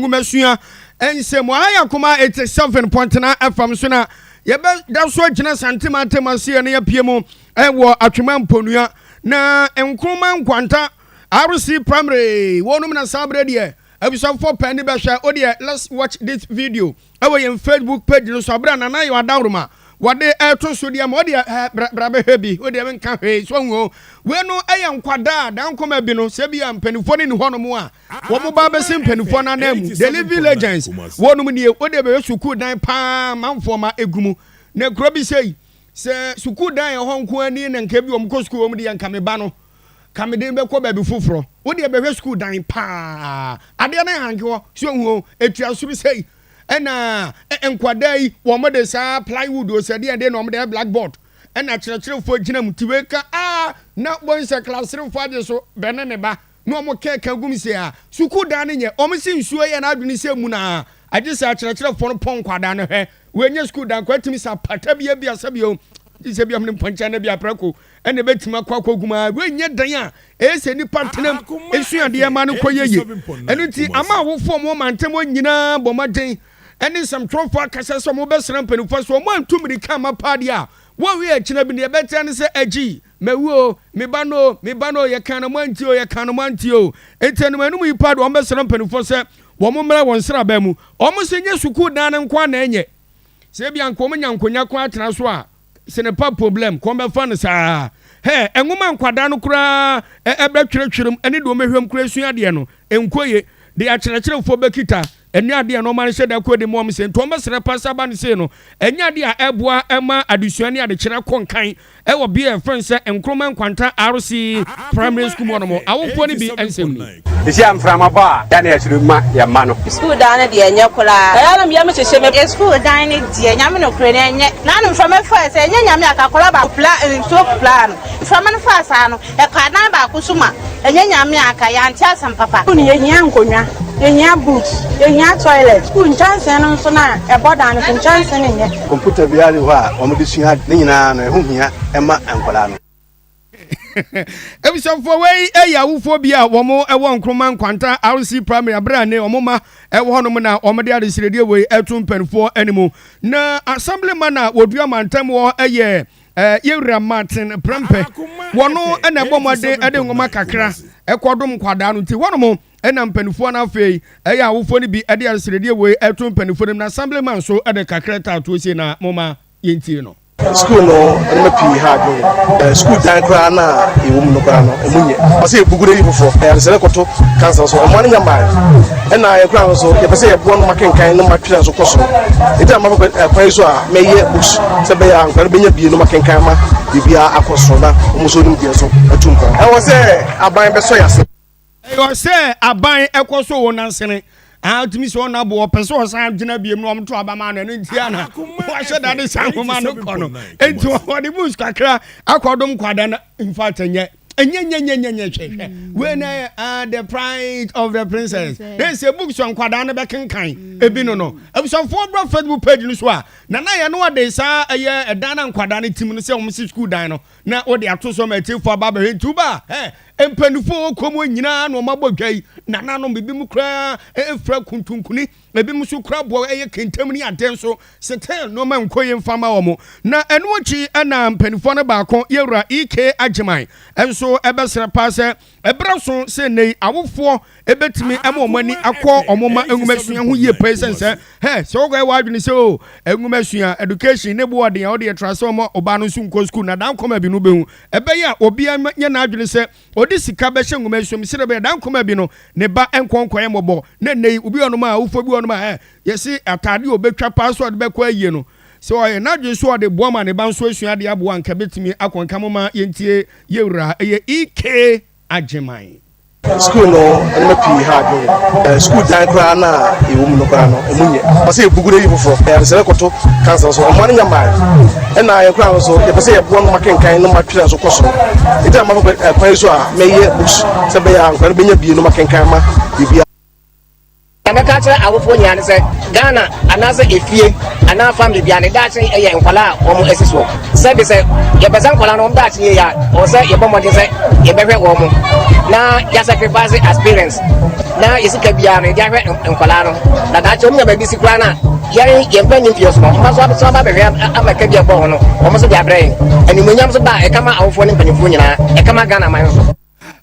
Nwomasua nsɛm. Aha yɛ Akoma 87.9 FM so na yɛbɛda so agyina Sante mantam ase yɛ na yɛapue mu wɔ Atwema Mponua na Nkrumah Nkwanta RC Primary wɔnom na saa berɛ deɛ abusuafoɔ pɛ ani bɛhwɛ wo deɛ. Let's watch this video ɛwɔ yɛn Facebook page no so aberɛ a Nana Yaw Adaworoma wɔde ɛto so deɛ ma ɔdeɛ ɛ bra bra bɛhwɛ bi wo deɛ menka hwee so ahu o. Wei no ɛyɛ nkwadaa dankɔma bi no sɛ bi a mpanimfoɔ no ni hɔnom a wɔn ba bɛsi mpanimfoɔ no ananmu. The Living Legends wɔnom nie. Wo deɛ bɛhwɛ sukuu dan paa manfoɔ ma egu mu na kuro bi sɛ yi sɛ sukuu dan ɛhɔ nko ani na nka bi wɔn kɔ sukuu wɔn deɛ nka me ba no ka me den bɛkɔ baabi foforɔ. Wo deɛ bɛhwɛ sukuu dan paa adeɛ no hanke hɔ so ehu o etua soro sɛ yi ɛna nkwadaa yi wɔn de saa plywood o sɛ deɛ deɛ na wɔn de blackboard ɛna kyerɛkyerɛfoɔ gyina mu tiwe ka aa na wɔn sɛ classroomfoɔ agye so bɛne ne ba na wɔn kɛkɛ gum sɛ a sukuu dan no nyɛ wɔn si nsuo yɛ n'adwene sɛ mu na agye sɛ akyerɛkyerɛfoɔ no pɔn nkwadaa no hwɛ wɔnyɛ sukuu dan kɔ atumi sɛ apata bi ebi asɛ bi o sɛ bi amene mpɔnkyɛn na bi aprɛko ɛna ebɛtumi akɔ akɔgu mu a wɔnyɛ dan a ɛyɛ sɛ nipa tenam esua adeɛ ma no kɔ yie. Ɛno nti ama awofoɔ mo mantam nyinaa bɔ mmɔden ɛne nsɛmtwerɛfoɔ akasa sɛ ɔmo bɛsrɛ mpanimfoɔ sɛ ɔmo antu mmirika ama paadeɛ a wɔnwie akyina bi deɛ ɛbɛtea ne sɛ agyi mawu o, me ba no, me ba no, yɛka no mo anti o, yɛka no mo anti o. Enti anum anum yi paa deɛ wɔn bɛsrɛ mpanimfoɔ sɛ wɔn mmra wɔn nsraban mu. Wɔn sɛ nyɛ sukuu dan no nko ana ɛnyɛ sɛ ebi anka wɔn nya nkonnwa ko atena so a senepa problem kɔn bɛfa no saa hɛ nwoma nkwadaa no koraa ɛbɛtwerɛtwerɛ mu ɛne deɛ wɔn koraa esua adeɛ no nkoye de akyerɛkyerɛfoɔ bɛkita ɛne adeɛ no ɔma no hyɛ da kɔ de mu. Ɔmo sɛ nti wɔn bɛsrɛ pasa ba no sei no ɛnyɛ adeɛ a ɛboa ɛma adesua ne adekyerɛ kɔ nkan ɛwɔ bea ɛfrɛ sɛ Nkrumah Nkwanta RC Primary School mu ɔnom. Awofoɔ no bi nsɛm ni. Ɛsi a mframa bɔ a yɛne yɛkyerɛ ma yɛ mma no. Sukuu dan no deɛ ɛnyɛ koraa. Ɛyɛ no meyɛ me hyehyɛ me. Sukuu dan no deɛ, Nyame no korɛ no ɛnyɛ. Naano mframa faa sɛ ɛnyɛ Nyame aka akwadaa baako pla nsuo pla no mframa no faa saa no ɛkɔ adan baako so ma ɛnyɛ Nyame aka yɛante asɛm papa. Sukuu no, yɛhia nkonnwa, yɛhia books, yɛhia toilet. Sukuu nkyɛnsee no nso na ɛbɔ dan no so nkyɛnsee no nyɛ. Kɔmputa biara ni hɔ a wɔde sua ne nyinaa no ɛho hia ɛma nkwadaa no. Ebusuafoɔ, wei yɛ awofoɔ bi a wɔn wɔ Nkrumah Nkwanta RC Primary abere a ne wɔn ma ɛwɔ hɔnom na wɔn de adesrɛdeɛ wei ɛto mpanimfoɔ anim. Na assemblyman a wɔdua mantam wɔ ɛyɛ yɛwura Martin Prempeh, wɔn ɛna ɛbɔ mmɔden ɛde nwoma kakra ɛkɔdom nkwadaa no. Nti hɔnom ɛna mpanimfoɔ no afei ɛyɛ awofoɔ no bi ɛde adesrɛdeɛ wei ɛto mpanimfoɔ no mu na assemblyman nso ɛde kakra taatoɔ sie na moma yɛntie no. Sukuu no nneɛma pii ha adwene. Sukuu dan koraa no a ɛwɔ mu no koraa no ɛmu nyɛ ɔsɛ yɛbugu no yi foforɔ ɛyɛ sɛ kɔto council so ɔmo ano nya mmaa ɛna yɛn koraa no so yɛpɛ sɛ yɛboa no ma kenkan no ma twerɛ nso kɔ soro nti ama kwan yi so a mɛyɛ books sɛ bɛyɛ a nkwadaa no bɛnya bie no ma kenkan ma biribiara akɔ soro na ɔmo nso nim deɛ nso atu mpɔn. Ɛwɔ sɛ aban bɛsɔ yɛ ase. Ɛyɛ sɛ aban ɛkɔ so wɔ nansene atumi sɛ ɔna bo ɔpɛ sɛ ɔsan gyina biem na ɔmto aba ma no. Ɛno nti ana wahyɛ dade saa nwoma no kɔ no nti ɔde books kakra akɔdom kwada no. In fact, ɛnyɛ ɛnyɛ nyɛ nyɛ nyɛ nyɛ hwɛ hwɛ wei na yɛ The Pride of the Princess ne sɛ books a nkwadaa no bɛkenkan ebi no. Abusuafoɔ, bra Facebook page no so a nana yɛ no ɔde saa ɛyɛ ɛdan na nkwadaa no tim no sɛ wɔn si school dan no na wɔde ato so ma atiefo aba abɛhwɛ. Nti woba ɛ mpanimfoɔ wɔ kurom nyinaa na wɔn abɔ dwa yi nananom bibi mu koraa efura kuntunkuni, ebi mu nso kura boɔ ɛyɛ kentam ne adeɛ nso setɛn nneɛma nkɔ yie nfa ma wɔn. Na ɛno akyi ɛna mpanimfoɔ no baako, yɛwura Ek Agyeman, nso ɛbɛsrɛ paa sɛ ɛbrɛ so sɛ nne yi awofoɔ ɛbɛtumi ɛma wɔn ani akɔ wɔn ma nwomasua ho yie pɛɛ sɛ hɛ sɛ wɔkɔ ɛwɔ adwene sɛ o nwomasua education ne bo ɔden a wɔde ɛtra sɛ wɔn ɔbaa no nso nkɔ sukuu na dan kɔma bi no bɛhu ɛbɛyɛ a obiara nyɛ n'adwene sɛ ɔde sika bɛhyɛ nwomasua mu sɛ bɛyɛ dan kɔma bi no ne ba nkɔ nkɔyɛ mmɔbɔ. Na nne yi obi wɔnom a awofoɔ bi wɔnom a ɛ yɛsi ataade a obɛtwa paa so ɔde bɛkɔ ayie no sɛ ɔyɛ n'adwene so ɔde boa ma ne ba nso asua adeɛ aboa nka bɛtumi akɔ nka. Moma yɛntie yɛwura ɛyɛ Ek Agyeman. Sukuu no nneɛma pii ha adwene. Sukuu dan koraa no a ɛwɔ mu no koraa no ɛmu nyɛ ɔsɛ yɛbugu no yi foforɔ ɛyɛ sɛ kɔto council so ɔmo ano nya mmaa ɛna yɛn koraa no so yɛpɛ sɛ yɛboa no ma kenkan no ma twerɛ nso kɔ soro nti ama kwan yi so a mɛyɛ books sɛ bɛyɛ a nkwadaa no bɛnya bie no ma kenkan ma biribiara. Mɛka kyerɛ awofoɔ nyinaa ne sɛ Ghana anaasɛ efie anaa family bia ne daakye ɛyɛ nkwalaa a wɔn asi soɔ sɛ Sɛbi sɛ yɛpɛ sɛ nkwadaa no wɔn daakye yie a, ɛwɔ sɛ yɛbɔ mmɔden sɛ yɛbɛhwɛ wɔn mo na yɛ sacrifice as parents na yɛ sika biara no yɛde ahwɛ nkwadaa no na daakye wɔn nya baabi si koraa no a yɛn yɛn mpanyin mfie so no wɔn nso abɛso aba abɛhwɛ ama ɛka bi ɛbɔ ho no wɔn nso de abrɛ yɛn animuonyam nso ba a ɛka ma awofoɔ ne mpanimfoɔ nyinaa ɛka ma Ghana man nso.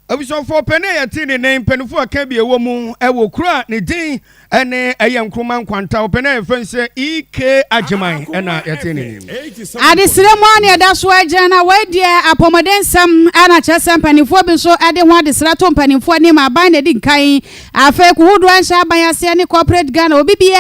Abusuafoɔ panin a yɛte ne nne mpanimfoɔ a ɛka bi ɛwɔ mu ɛwɔ kuro a ne din ɛne ɛyɛ Nkrumah Nkwanta ɔpanin a yɛfrɛ no sɛ EK Agyeman ɛna yɛte ne nne. Adesrɛ mu ara na yɛda so agyina na wei deɛ apɔmuden nsɛm na kyerɛ sɛ mpanimfoɔ bi nso de ho adesrɛ to mpanimfoɔ anim aban na ɛdi nkan afei kohodoɔ nhyɛ aban aseɛ ne corporate Ghana obi biara.